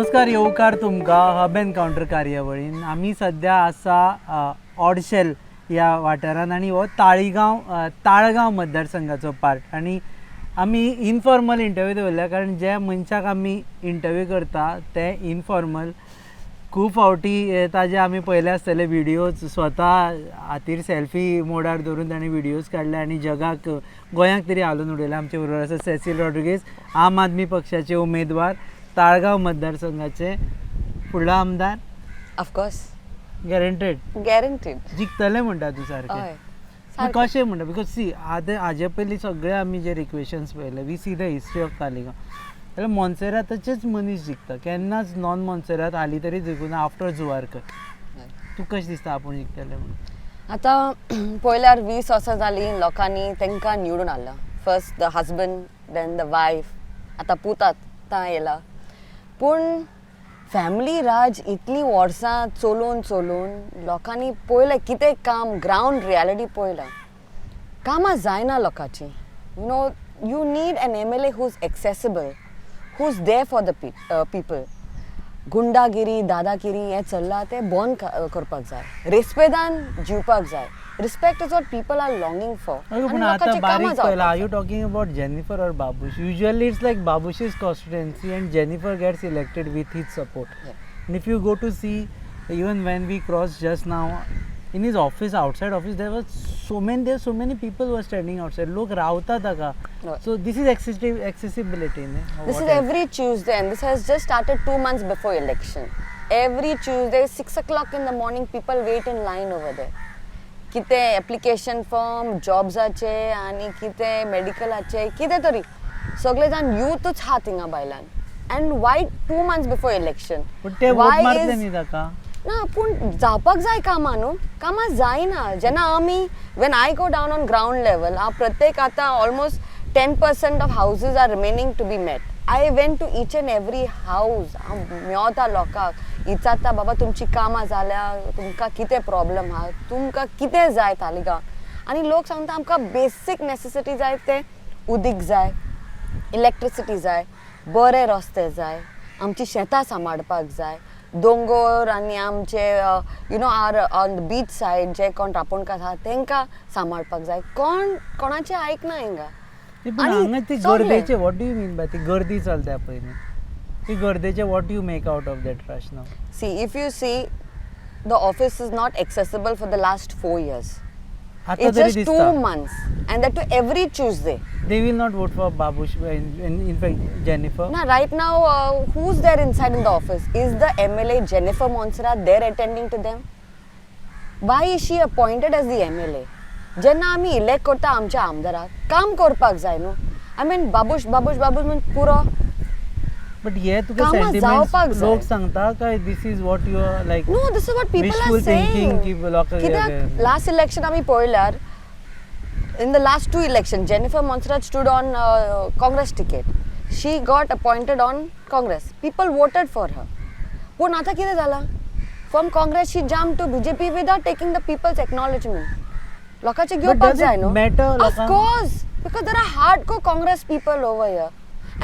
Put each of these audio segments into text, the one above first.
नमस्कार, येवकार तुमकां हब एनकावंटर कार्यावळीन. आमी सद्या आसा ऑडशेल ह्या वाठारांत आनी हो ताळीगांव ताळगांव मतदारसंघाचो पार्ट आनी आमी इनफॉर्मल इंटरव्यू दवरल्या, कारण ज्या मनशाक आमी इंटरव्यू करता ते इनफॉर्मल. खूब फावटी ताजे आमी पळयले आसतले व्हिडियोज. स्वता हातीर सेल्फी मोडार दवरून ताणें व्हिडियोज काडले आनी जगाक, गोंयाक तरी हालोवन उडयलें. आमचे बरोबर आसा सेसील रॉड्रिगीज, आम आदमी पक्षाचे उमेदवार, ताळगांव मतदारसंघाचे फुडलो आमदार. Of course. Guaranteed? Guaranteed. जिखतले म्हणटा तूं सारकें? हय. कशें म्हणटा? Because सी, आतां हाजे पयलीं सगळे आमी जे रिक्वेशन्स पळयले, we see the history of Taleigao, जाल्यार मोन्सेराताचेच मनीस जिखता. केन्नाच नॉन मोन्सेरात हालीं तरी जिखूना आफ्टर जुवारकर. तूं कशें दिसता, आपूण जिखतले म्हणून? आतां पळयल्यार 20 वर्सां जालीं लोकांनी तांकां निवडून हाडला. First the husband, then the wife, आतां पूत आतां येयला. पूण फॅमिली राज इतलीं वर्सां चलोवन चलोवन लोकांनी पळयलें कितें काम, ग्रावंड रियालिटी पळयलां. कामां जायना लोकांची. You need an MLA who is accessible, who is there for the people. गुंडागिरी, दादागिरी हें चल्लां तें बंद करपाक जाय. रेस्पेदान जिवपाक जाय. Respect is what people are longing for. पूण आतां बारीक पळयला, are you talking about Jennifer or Babush? Usually it's like Babush's constituency and Jennifer gets elected with his support. And if you go to see, even when we crossed just now, in his office, outside office, there so many people were standing outside. लोक रावता ताका. So this is accessibility न्ही? This is every Tuesday, and this has just started 2 months before election. Every Tuesday, 6 o'clock in the morning, people wait in line over there. कितें application form जॉब्साचे आनी कितें मेडिकलाचे, कितें तरी सगळे जाण युथूच आहा थिंगा बायलान. And why 2 months before election? पण ते वोट मारतले न्ही ताका. ना, पूण जावपाक जाय कामां न्हू. कामां जायना. जेन्ना आमी, when I go down on ground level, हांव प्रत्येक, आतां almost 10% of houses are remaining to be met. I went to each and every house. हांव मेवता लोकांक, विचारता, बाबा, तुमची कामां जाल्या? तुमकां कितें प्रॉब्लम आहा? तुमकां कितें जाय तालिगांव? आनी लोक सांगता, आमकां बेसीक नेसेसिटी जाय तें उदीक जाय, इलेक्ट्रिसिटी जाय, बरे रस्ते जाय, आमची शेतां सांबाळपाक जाय, दोंगोर आनी आमचे are on the beach side जे कोण रापोणकार आहा तांकां सांबाळपाक जाय. कोण कोणाचें आयकना हिंगा. पण आनी हांगा ती सगळे. गर्देचे, what do you mean by ती गर्दी चलता पळय न्ही, ती गर्देचे, what you make out of that rush now? See, if you see, the office is not accessible for the last 4 years. आता It's तरी just two दिसता. months, and that too every Tuesday. They will not vote for Babush, in fact Jennifer. Now, right now, who's there inside in the office? Is the MLA Jennifer Monserrat there attending to them? Why is she appointed as the MLA? जेन्ना आमी elect करता आमच्या आमदाराक, काम करपाक जाय न्हू. I mean, Babush, Babush, Babush म्हण पुरो. बट हे तुका कामां जावपाक सेंटिमेंट्स जाय. लोक सांगता काय this is what you are like No, this is what people are wishful saying. thinking की लोक कित्याक लास्ट इलेक्शन आमी पळयल्यार, in the last two election, Jennifer Monserrat stood on Congress ticket. She got appointed on Congress. People voted for her. पूण आतां कितें जालां? From Congress she jump to BJP without taking the people's acknowledgement. लोकांचे घेवपाक does it जाय न्हू. Matter लोकांक? Of course, because there are hardcore Congress people over here,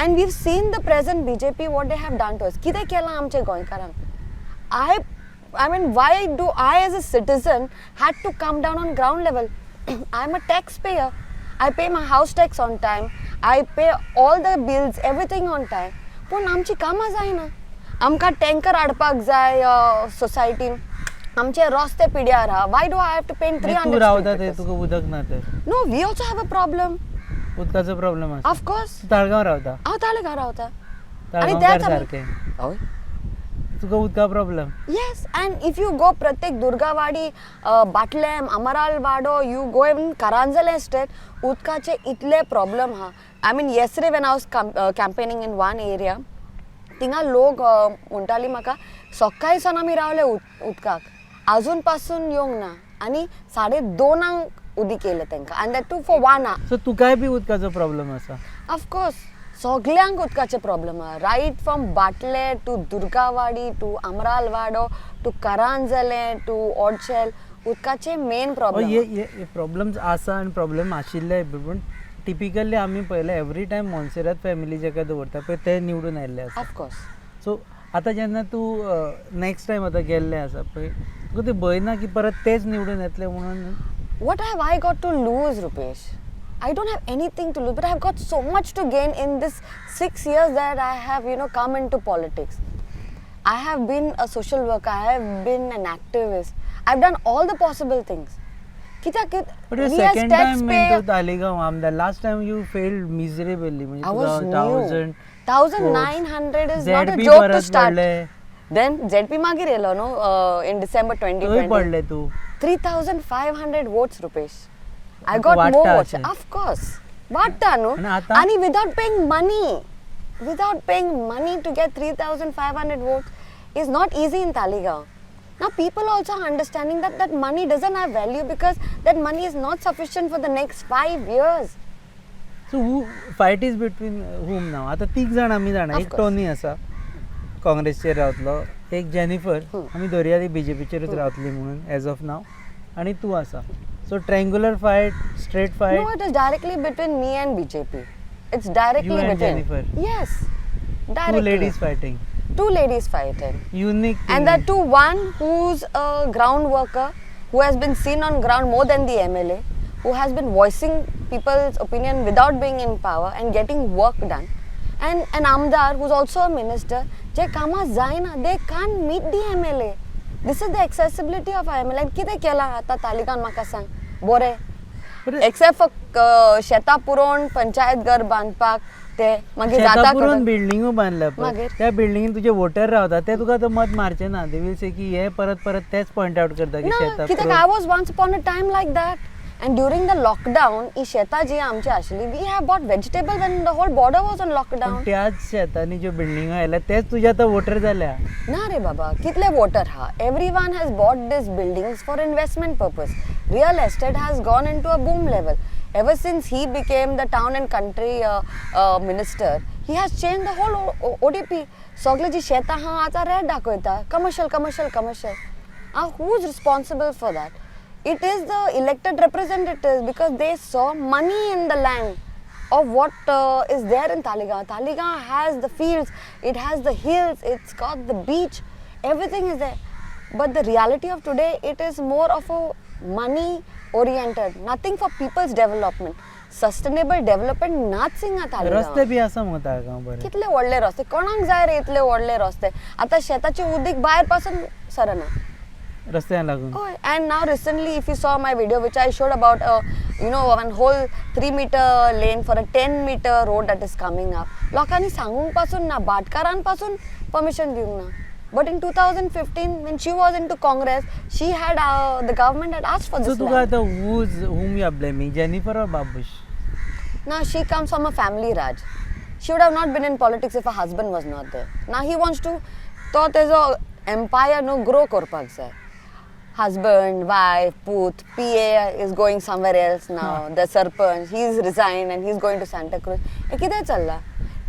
and we've seen the present BJP, what they have done to us. कितें केलां आमच्या गोंयकारांक. I mean, why do I as a citizen had to come down on ground level? I'm a taxpayer. I pay my house tax on time. I pay all the bills, everything on time. पूण आमची कामां जायना. आमकां tanker हाडपाक जाय सोसायटीन. आमचे रस्ते पिड्यार आहा. Why do I have to pay three तूं रावता हंड्रेड ते तुका उदक ना तर? No, we also have a problem. उदकाचो प्रॉब्लेम आसा? ऑफकोर्स. तूं ताळगांव रावता? हांव ताळगांव रावता. ताळगांवकार. त्याच सारकें. हय. तुका उदका problem? Yes, and if you go प्रत्येक दुर्गावाडी, बाटलेम, अमराल वाडो, you go in Karanzalem estate, उदकाचे इतले प्रॉब्लम आहा. I mean, yesterday when I was campaigning in one area, थिंगा लोक म्हणटाली म्हाका, सकाळी सावन आमी रावले उदकाक, अजून पासून येवंक ना आनी 2:30 उदीक येयलें तांकां, and that too for one hour. So तुकाय बी उदकाचो प्रॉब्लेम आसा? ऑफकोर्स, सगल्यांक उदकाचे प्रॉब्लम आहा, right from Batale to Durgawadi to Amaral Wado to Karanzalem to Odxel. उदकाचे main problem. हे हे प्रॉब्लम्स आसा आनी प्रॉब्लेम आशिल्ले, पूण टिपिकली आमी पळयलें, एवरी टायम मोन्सेरात फॅमिली जेका दवरता पळय, ते निवडून आयिल्ले आसा. Of course. सो आतां जेन्ना तूं नेक्स्ट टायम आतां गेल्लें आसा पळय, तुका ती भंय ना की परत तेच निवडून येतले म्हणून? What have I got to lose, Rupesh? I don't have anything to lose, but I've got so much to gain in this 6 years that I have come into politics. I have been a social worker, I have been an activist. I've done all the possible things. कित्याक But we as second time taxpayer, into Taleigao आमदार, last time you failed miserably म्हणजे I was तुका new. Thousand 1900 is not a ZP joke to परत start. पडले. Then ZP मागीर येयलो न्हू in December थंय 2020. पडले तूं. 3500 votes, Rupesh. I तुका got more वाडटा votes. अशें. Of course. वाडटा न्हू. आनी आतां? आनी without paying money, without paying money to get 3500 votes is not easy in Taleigao. Now people also are understanding that that money doesn't have value because that money is not sufficient for the next 5 years. So who fight is between whom now? आतां तीग जाण आमी जाणा. Of एक course. Tony आसा, काँग्रेसचेर रावतलो, एक Jennifer, आमी धरया ती बीजेपीचेरूच रावतली म्हणून एज ऑफ नाव, आनी तूं आसा. So triangular fight, straight No, fight? It is directly between me and BJP. It's directly You and between. Jennifer? Yes. Two Directly. Ladies fighting. Two ladies fighting. Unique. And that too, one who's a ground worker, who has been seen on ground more than the MLA, who has been voicing people's opinion without being in power and getting work done. And an Amdar who's also a minister, जे कामां जायना, they can't meet the MLA. This is the accessibility of our MLA. कितें केलां आतां तालिकान म्हाका सांग बरें, except for शेतां पुरोवन पंचायत घर बांदपाक ते मागीर शेतां जाता पुरोवन करून. बिल्डिंगो बांदल्या पळय, मागीर? त्या बिल्डिंगेन तुजे वोटर रावता, ते तुका तो मत मारचे ना. They will से की हे परत परत तेच पॉयंट आउट करता की ना शेतां कित्याक पुरोवन. I was once upon a time like that, and during the lockdown ही शेतां जी आमची आशिल्ली, we have bought vegetable when the whole border was on पण lockdown. त्याच शेतांनी ज्यो बिल्डिंगो आयल्या तेच तुजे आतां वोटर जाल्या. ना रे बाबा, कितले वोटर हा? Everyone has bought this buildings for investment purpose. Real estate has gone into a boom level. Ever since he became the town and country minister, he has changed the whole ODP. सगळे जी शेतां आहा आतां rate दाखयता, commercial, commercial, commercial. Who is responsible for that? It is the elected representatives, because they saw money in the land of what is there in Taleigao. Taleigao has the fields, it has the hills, it's got the beach, everything is there. But the reality of today, it is more of a money oriented, nothing for people's development. Sustainable development नाच हिंगा रस्ते तालिगांव. बी आसा मगो ताळगांव बरें. कितले व्हडले रस्ते, कोणाक जाय रे इतले व्हडले रस्ते? आतां शेताची उदीक भायर पासून सरना. रस्त्याक लागून. Oh, and now recently, if you saw my video, which I showed about, one whole 3 meter lane for a 10 meter road that is coming up. लोकांनी सांगूंक पासून ना, भाटकारान पासून परमिशन दिवंक ना. But in 2015, when she was into Congress, she had the government had asked for so this तुका land. आतां who's whom you are blaming, Jennifer or Babush? Now she comes from a family Raj. She would have not been in politics if her husband was not there. Now he wants to, तो तेजो empire न्हू grow करपाक जाय. Husband, wife, पूत, PA is going somewhere else now. The sarpanch, he's resigned and he's going to Santa Cruz. हे कितें चल्लां?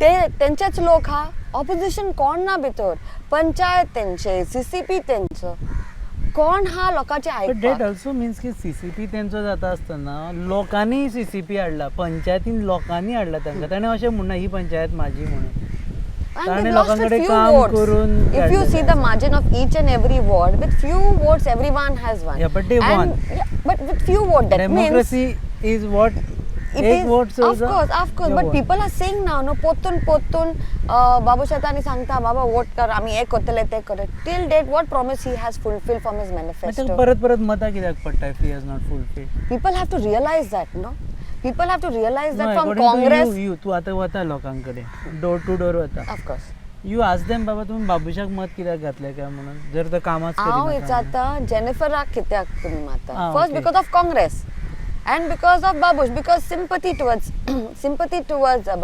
ते तेंचेच लोक हा, ऑपोजिशन कोण ना भितर. पंचायत तेंचे, सीसीपी तेंचो, कोण हा लोकांचे बट that आयकपाक? ऑल्सो मिन्स की सीसीपी तेंचो जाता आसतना लोकांनी सीसीपी हाडला, पंचायतीन लोकांनी हाडला तांकां. ताणें अशें म्हणना ही पंचायत म्हाजी म्हणून. And ताणें they've lost लोकां a कडेन few काम votes. करून If you see काडलेलें the आसा. Margin of each and every ward, with few votes, everyone has won. Yeah, but they And, won. Yeah, but with few votes, that means democracy is what it एक is vote. Of course. But people are saying now, no, पोतून पोतून Babush येता आनी सांगता, बाबा vote कर, आमी हें करतले, तें करतले. Till date, what promise he has fulfilled from his manifesto? परत परत मतां कित्याक पडटा if he has not fulfilled? People have to realize that, no? People have to realize that from Congress. You तूं आतां वता लोकां कडेन, डोर टू डोर वता, Of course. You ask them, बाबा तुमी बाबूशाक मत कित्याक घातलें काय म्हणून, जर तो कामाच हांव करिना काय म्हणून. विचारता जेनिफराक कित्याक तुमी मारता? Ah, first okay. Because of Congress and because of Babush, because sympathy towards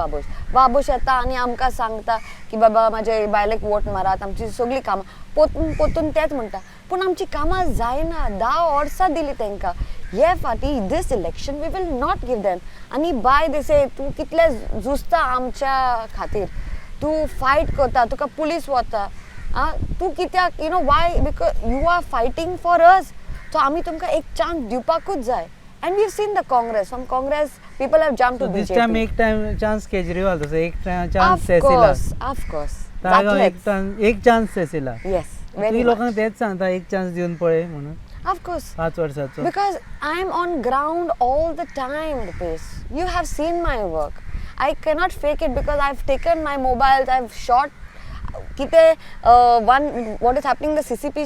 Babush. Babush येता आनी आमकां सांगता की बाबा म्हाजे बायलेक वोट मारात, आमची सगळीं कामां पोतून पोतून तेच म्हणटा, पूण आमची कामां जायना. 10 वर्सां दिली तांकां. हे फाटी this election we will not give them. आनी बाय दिसे तूं कितले झुजता आमच्या खातीर, तूं फायट करता, तुका पुलीस वता आ, तूं कित्याक, you know why? Because you are fighting for us. So आमी तुमकां एक चान्स दिवपाकूच जाय. And we've seen the Congress. From Congress, people have jumped so to this BJP. Time एक टायम चान्स केजरीवाल तसो एक chance Of सेसिला. course, of course. Taleigao एक जातलेच. एक chance सेसिला. Yes, very तुमी लोकांक much. तेच सांगता, एक चान्स दिवन पळय म्हणून. Of course. 5 वर्साचो. Because I'm on ground all the time, Rupesh. You have seen my work. I cannot fake it because I've taken my mobiles, I've shot कितें one what is happening in the CCP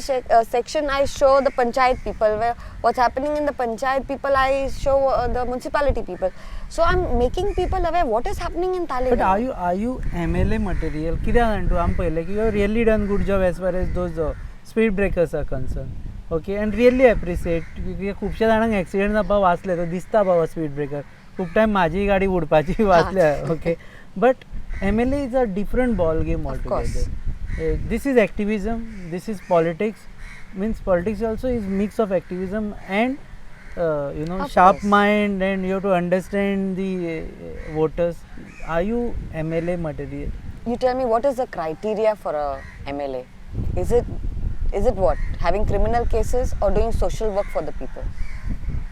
section, I show the panchayat people. Where what's happening in the panchayat people, I show the municipality people. So I'm making people aware what is happening in Talegaon. But are you MLA material? कित्याक जाण तूं, आमी पळयलें की you really done good job as far as those speed breakers are concern, okay, and really appreciate. खुबश्या जाणांक accident जावपाक वाचले, तो दिसता बाबा स्पीड ब्रेकर, खूब टायम म्हाजी गाडी उडपाची वाचल्या, okay. But MLA is a different ball game. Of course. Altogether. This is activism, this is politics, means politics also is mix of activism and Of sharp course. Mind, and you have to understand the voters. Are you MLA material? You tell me, what is the criteria for a MLA? Is it what? Having criminal cases or doing social work for the people?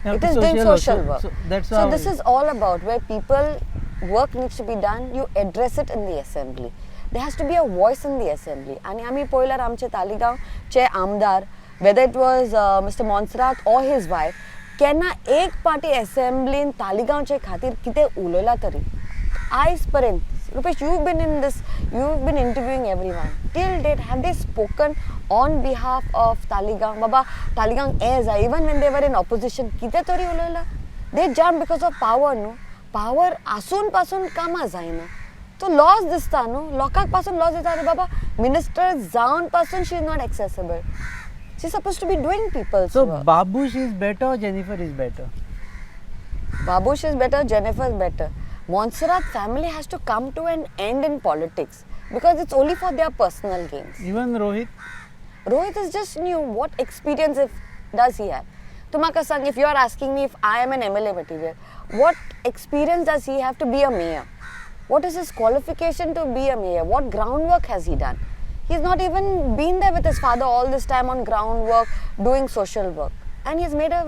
It is doing social work. So that's So how this is all about where people work needs to be done. You address it in the assembly. There has to be a voice in the assembly. आणि आमी पळयल्यार आमचे तालिगांवचे आमदार, whether it was Mr. Monserrate or his wife, केन्ना एक पाटी असेंब्लीन तालिगांवचे खातीर कितें उलयला तरी आयज पर्यंत? Rupesh, you've been in this, you've been interviewing everyone. Till date, have they spoken on behalf of Taligaon? Baba, Taligaon हें जाय. Even when they were in opposition, कितें तरी उलयला? They jump because of power, न्हू. Power आसून पासून कामां जायना. तो लॉस दिसता न्हू, लोकांक पासून लॉस दिसता. अरे बाबा, मिनिस्टर जावन पासून she is not accessible. She suppose to be doing people's So work. Babush is better or Jennifer is better? Babush is better, Jennifer is better. Montserrat family has to come to an end in politics because it's only for their personal gains. Even Rohit? Rohit is just new. What experience if does he have? तूं म्हाका सांग, if you are asking me if I am an MLA material, what experience does he have to be a mayor? What is his qualification to be a mayor? What groundwork has he done? He's not even been there with his father all this time on groundwork, doing social work. And he's made a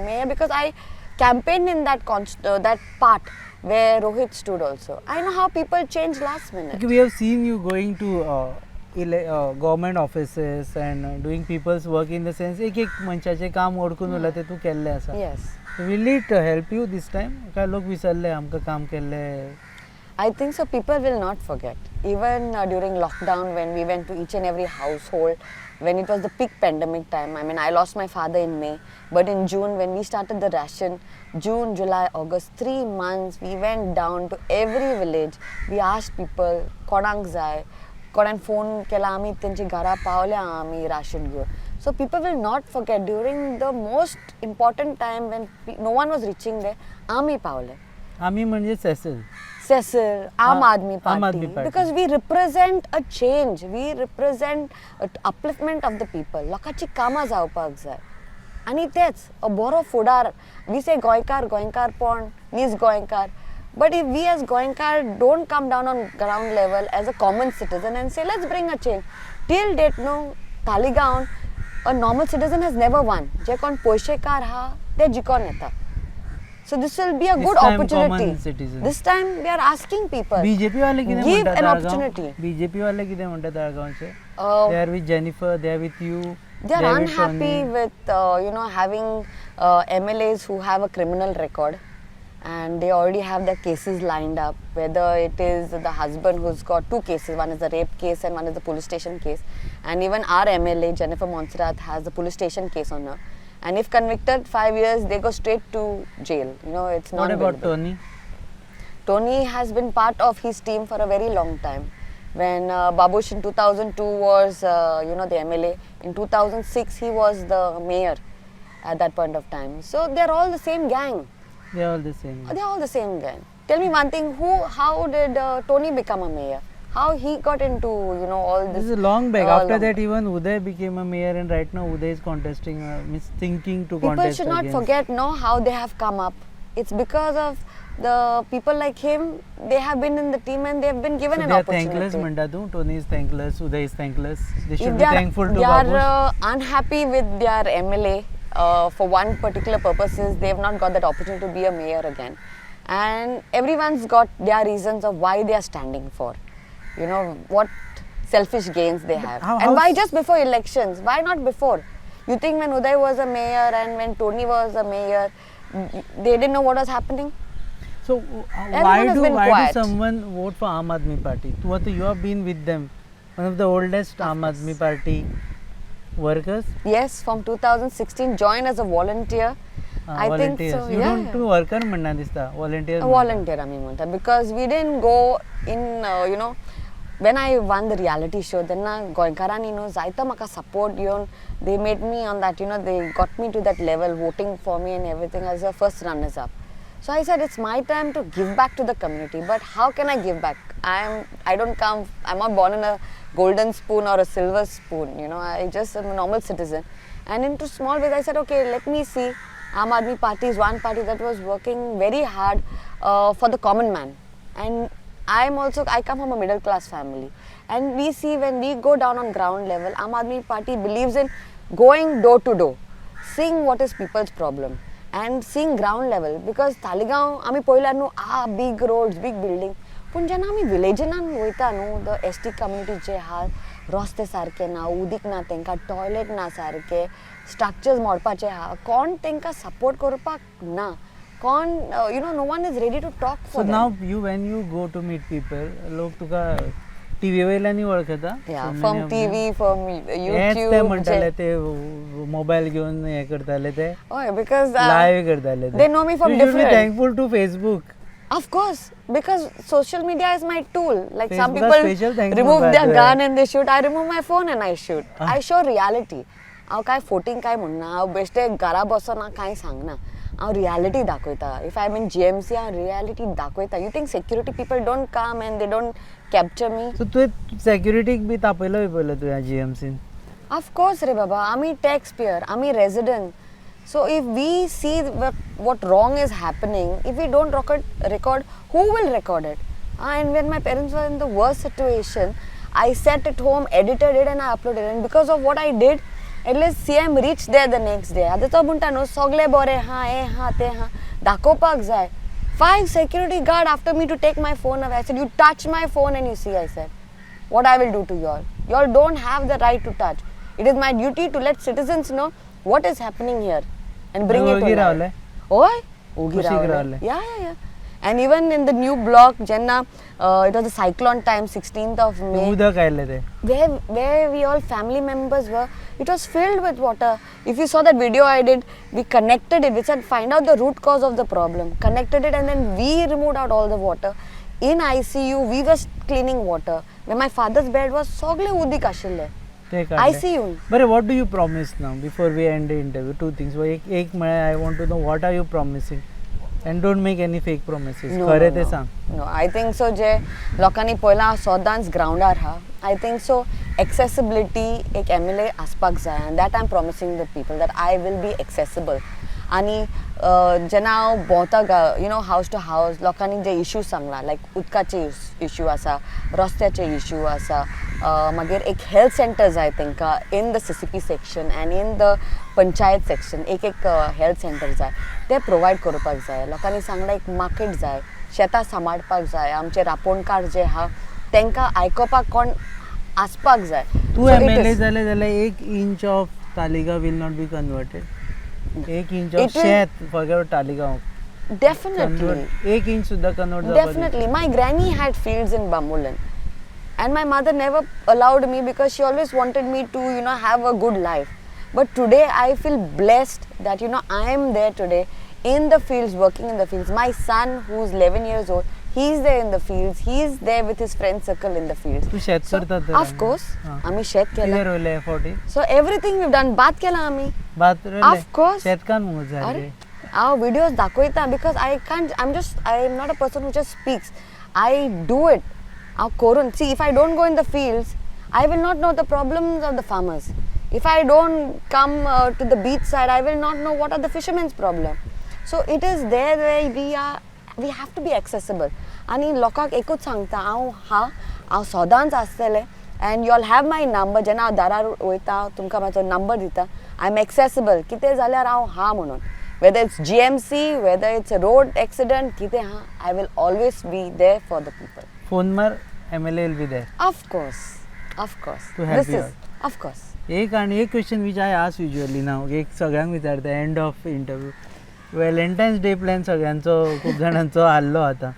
mayor because I campaigned in that part where Rohit stood also. I know how people change last minute. Okay, we have seen you going to government offices and doing people's work, in the sense एक एक मनशाचें काम ओडकून उरलां तें तूं केल्लें आसा. Yes. Will it help you this time? काय लोक विसरले आमकां काम केल्लें? I think so. People will not forget. Even during lockdown, when we went to each and every household, when it was the peak pandemic time. I mean, I lost my father in May, but in June, when we started the ration, June, July, August, 3 months, we went down to every village. We asked people, कोणाक जाय, कोणाक phone केला आमी, तेंच्या घरा पावल्या आमी ration घेवन. So people will not forget during the most important time when no one was reaching there, आमी पावले. आमी म्हणजे Cecil. Cecil, Aam Aadmi Party. Aam Aadmi Party. Because we represent a change. We represent a upliftment of the people. लोकांची कामां जावपाक जाय आनी तेच अ बरो फुडार. We से गोंयकार, गोंयकारपण, नीज गोंयकार, but if we as Goenkar don't come down on ground level as a common citizen and say, "Let's bring a change." Till date, no, Taleigao a normal citizen has never won. जे कोण पयशेकार आहा ते जिकोन येता. So this will be a This good time opportunity. Common citizen. This time we are asking people. BJP वाले कितें Give म्हणटा an Taleigao? Opportunity. BJP वाले कितें म्हणटा ताळगांवचे? They are with Jennifer, they are with you. They are unhappy with having MLAs who have a criminal record, and they already have their cases lined up. Whether it is the husband who's got two cases, one is the rape case and one is the police station case, and even our MLA Jennifer Montserrat has the police station case on her. And if convicted, 5 years, they go straight to jail. It's not What about Tony? Tony has been part of his team for a very long time. When Babush in 2002 was, the MLA, in 2006 he was the mayor at that point of time. So they're all the same gang. They are all the same. They're all the same gang. Tell me one thing: how did Tony become a mayor? How he got into, all this? This is long back. After long- that, even Uday became a mayor, and right now Uday is contesting, means thinking to People contest should not against. Forget, no, how they have come up. It's because of the people like him. They have been in the team and they have been given So an they are opportunity. Thankless, म्हणटा तूं? Tony is thankless, Uday is thankless. They should If be they are, thankful to they are Babush. Unhappy with their MLA. For one particular purposes, they have not got that opportunity to be a mayor again. And everyone's got their reasons of why they are standing for. What selfish gains they have. And why just before elections? Why not before? You think when Uday was a mayor and when Tony was a mayor, they didn't know what was happening? So Everyone why has do been why do quiet. Someone vote for Aam Aadmi Party? तू आता you have been with them, one of the oldest Aam Aadmi Party workers. Yes, from 2016, joined as a volunteer. I think Volunteers. so. You Yeah. don't do worker म्हणना दिसता, volunteer. A volunteer आमी म्हणटा because we didn't go in, when I won the reality show तेन्ना गोंयकारांनी न्हू जायतो म्हाका support येवन they made me on that, they got me to that level, voting for me and everything as a first runners up. So I said it's my time to give back to the community, but how can I give back? I don't come, I'm not born in a golden spoon or a silver spoon, I just am a normal citizen. And into small ways I said, okay, let me see. Aam Aadmi Party is one party that was working very hard for the common man. And I come from a middle class family. And we see when we go down on ground level, Aam Aadmi Party believes in going door to door, seeing what is people's problem and seeing ground level. Because Taleigao, आमी पळयला न्हू, big roads, big building. पूण जेन्ना आमी विलेजीनान वयता न्हू, the S T community जे आहा, रस्ते सारके ना, उदीक ना, तेंकां टॉयलेट ना सारके, स्ट्रक्चर्स मोडपाचे आहा, कोण तेंकां सपोर्ट करपाक ना, कोण, no one is ready to talk So for now you when you go to meet people, लोक तुका टीव्ही वयल्यानूय वळखता. Yeah, So many from of them. TV, from हेच ते YouTube. म्हणटाले ते मोबायल घेवन हे करताले ते हय, because live करताले. They know me from You should be different. Thankful to Facebook. Of course, because social media is my tool. Like some Facebook people special thank you remove for their that. Gun and they shoot. I remove my phone and I shoot. I show reality. हांव कांय फोटींग कांय म्हणना, हांव बेश्टें घरा बसोन हांव कांय सांगना, हांव रियालिटी दाखयता. If I am in GMC, हांव रियालिटी दाखयता. You think security people don't come and they don't capture me? So तुवें सेक्युरिटीक बी तापयलो बिपयलो तुवें जीएमसीन? ऑफकोर्स रे बाबा, आमी टॅक्स पेयर, आमी resident. So if we see what wrong is happening, if we don't record, who will record it? And when my parents were in the worst situation, I sat at home, edited it and I uploaded it. And because of what I did, at least CM reached there the next day. आतां तो म्हणटा न्हू सगळे बरें हा, हें हा, तें हा, दाखोवपाक जाय. 5 security guard after me to take my phone away. I said, you touch my phone and you see, I said, what I will do to you all. You all don't have the right to touch. It is my duty to let citizens know what is happening here and bring it to ओगी light. रावले? हय, ओगी कुशीक रावले. रावले. Yeah. And even in the new block, जेन्ना it was a cyclone time, 16th of May. उदक आयलें तें. Where we all family members were, it was filled with water. If you saw that video I did, we connected it. We said find out the root cause of the problem. Connected it and then we removed out all the water. In ICU, we were cleaning water. When my father's bed was सगळे उदीक आशिल्लें. ते काडलें. ICU. बरें, what do you promise now before we end the interview? 2 things. एक एक म्हळ्यार I want to know what are you promising and don't make any fake promises. No, खरें no, तें no. सांग. No, I think so जे लोकांनी पळयलां सदांच ग्रावंडार आहा. I think so accessibility एक MLA आसपाक जाय and that I am promising the people that I will be accessible. आनी जेन्ना हांव भोंवता हावज टू हावज, लोकांनी जे इश्यूज सांगला, लायक उदकाचे इश्यू आसा, रस्त्याचे इश्यू आसा, मागीर एक हेल्थ सेंटर जाय तांकां in the CCP section and in the panchayat section एक एक हेल्थ सेंटर जाय, ते प्रोवायड करपाक जाय. लोकांनी सांगलां एक मार्केट जाय, शेतां सांबाळपाक जाय, आमचे रांपोणकार जे आहा तांकां आयकोपाक कोण आसपाक जाय. तूं So it MLA is- जालें जाल्यार 1 inch of Taleigao will not be converted. 1 inch of It will- शेत, forget Taleigao. Definitely. 1 inch सुद्दां कन्वर्ट जावपाक Definitely. My granny had fields in Bambolim. And my mother never allowed me because she always wanted me to, have a good life. But today I feel blessed that, I am there today in the fields, working in the fields. My son, who's 11 years old, he's there in the fields. He's there with his friend circle in the fields. तूं शेत So, करता तर? Of course. हां. आमी शेत कितें केलां. रोयलें फावटी? So everything we've done. भात केलां आमी. भात रोयलें? Of course. शेतकान मुगो अरे सारकें. हांव व्हिडियोज दाखयता because I can't, I am just, I am not a person who just speaks. I do it. हांव करून, see, if I don't go in the fields, I will not know the problems of the farmers. If I don't come to the beach side, I will not know what are the fishermen's problem. So it is there where we are, we have to be accessible. आनी लोकांक एकूच सांगता हांव, हा, हांव सदांच आसतलें and you all have my number. जेन्ना हांव दारार वयता तुमकां म्हाजो नंबर दिता. I am accessible. कितें जाल्यार हांव हा म्हणून, whether it's GMC, whether it's a road accident, कितें हा, I will always be there for the people. Phone मार, MLA will be there. Of course, of course. To help this you. Is of course. एक आनी एक question which I ask usually now, एक सगळ्यांक विचारता end of interview, Valentine's Day plan सगळ्यांचो, खूब जाणांचो आहलो आतां.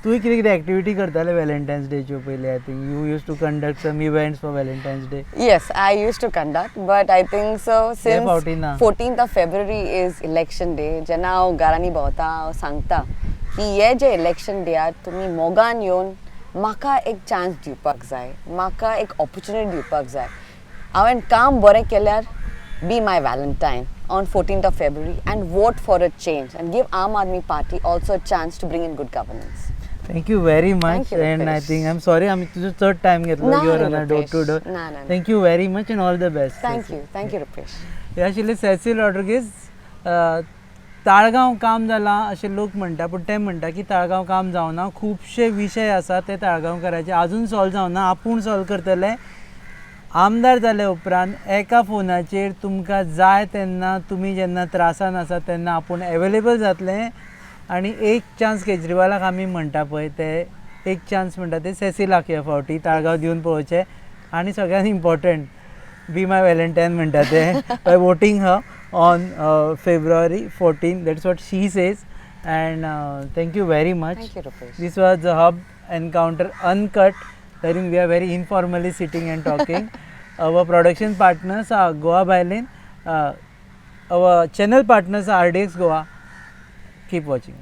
तूं कितें कितें एक्टिविटी करताले वॅलेंटायन्स डेच्यो पयलीं? I think you used to conduct some events for Valentine's Day. Yes, I used to conduct, but I think so since फावटी ना. 14th of February is election day, जेन्ना हांव घरांनी भोंवता, हांव सांगता की हे जे इलेक्शन डेयार तुमी मोगान येवन म्हाका एक चान्स दिवपाक जाय, म्हाका एक ऑपॉर्च्युनिटी दिवपाक जाय. हांवें काम बरें केल्यार be my Valentine on 14th of February and vote for a change and give Aam Aadmi Party also a chance to bring in good governance. Thank you very much. Thank you, and I Rupesh. Think I am sorry आमी तुजो चड time घेतलो. ना you are रे, on a door Rupesh. To door. ना, ना, ना. Thank you very much and all the best. Thank you, thank you, Rupesh. हे आशिल्ले सेसील रॉड्रिगीज. ताळगांव काम जालां अशें लोक म्हणटा, पूण ते म्हणटा की ताळगांव काम जावना, खुबशे विशय आसा ते ताळगांवकाराचे आजून सॉल्व जावना. आपूण सॉल्व करतले आमदार जाले उपरांत. एका फोनाचेर तुमकां जाय तेन्ना, तुमी जेन्ना त्रासान आसा तेन्ना आपूण एवेलेबल जातलें. आनी एक चान्स केजरीवालाक आमी म्हणटा पळय, ते एक चान्स म्हणटा ते सेसिलाक ह्या फावटी ताळगांव दिवन पळोवचें. आनी सगळ्यान इम्पॉर्टंट, बी माय वॅलेंटायन म्हणटा ते by voting her on February 14. That's what she says. And thank you very much. Thank you, Rupesh. This was the Hub Encounter Uncut, wherein we are very informally sitting and talking. Our production partners are Goa Byline. Our channel partners are RDX Goa. Keep watching.